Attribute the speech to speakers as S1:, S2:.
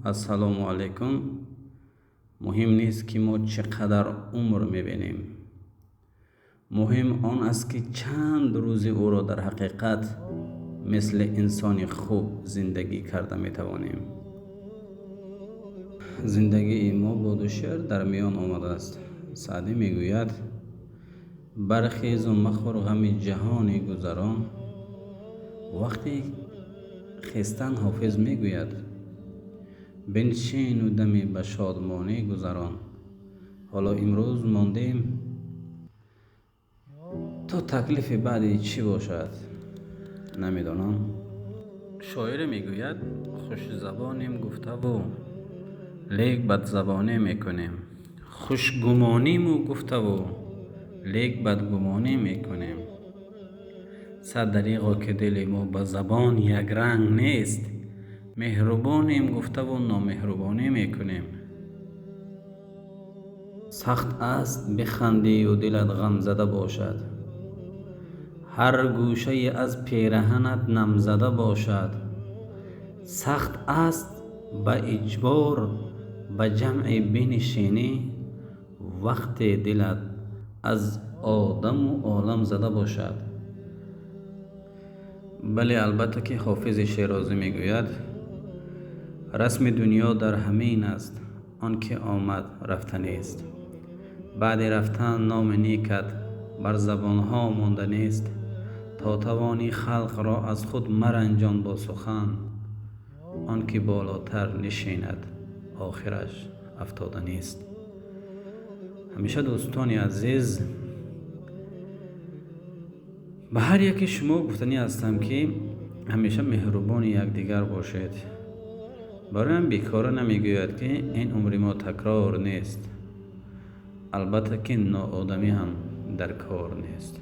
S1: Ассалому алайкум. Муҳим нест, ки мо чӣ қадар умр мебинем, муҳим он аст, ки чанд рӯзи ӯро дар ҳақиқат мисли инсони хуб зиндагӣ карда метавонем. Зиндагии мо бо ду шеър дар миён омадааст. Саъдӣ мегӯяд: бархезу махӯр ғами ҷаҳони гузарон. Вақти хестан Ҳофиз мегӯяд: биншину даме ба шодмонӣ гузарон. Ҳоло имрӯз мондем то таклифи баъди чӣ бошад, намедонам. Шоире мегӯяд: хушзабонем гуфтаву лек бадзабонӣ мекунем, хушгумониму гуфтаву лек бадгумонӣ мекунем. Сад дареғо, ки дили мо ба забон якранг нест, меҳрубонем гуфтаву номеҳрубонӣ мекунем. Сахт аст бихандию дилат ғамзада бошад, ҳар гӯшае аз пераҳанат намзада бошад. Сахт аст ба иҷбор ба ҷамъе бинишинӣ, вақте дилат аз одаму олам зада бошад. Бале, албатта, ки Ҳофизи Шерозӣ мегӯяд: расми дунё дар ҳамин аст, он ки омад рафтанист, баъди рафтан номи некат бар забонҳо монданист. То тавонӣ халқро аз худ маранҷон бо сухан, он ки болотар нишинад охираш афтоданист. Ҳамеша, дӯстони азиз, ба ҳар яке шумо гуфтанӣ ҳастам, ки ҳамеша меҳрубони якдигар бошед. Бароям бекора намегӯяд, ки ин умри мо такрор нест, албатта, ки ноодамӣ ҳам дар кор нест.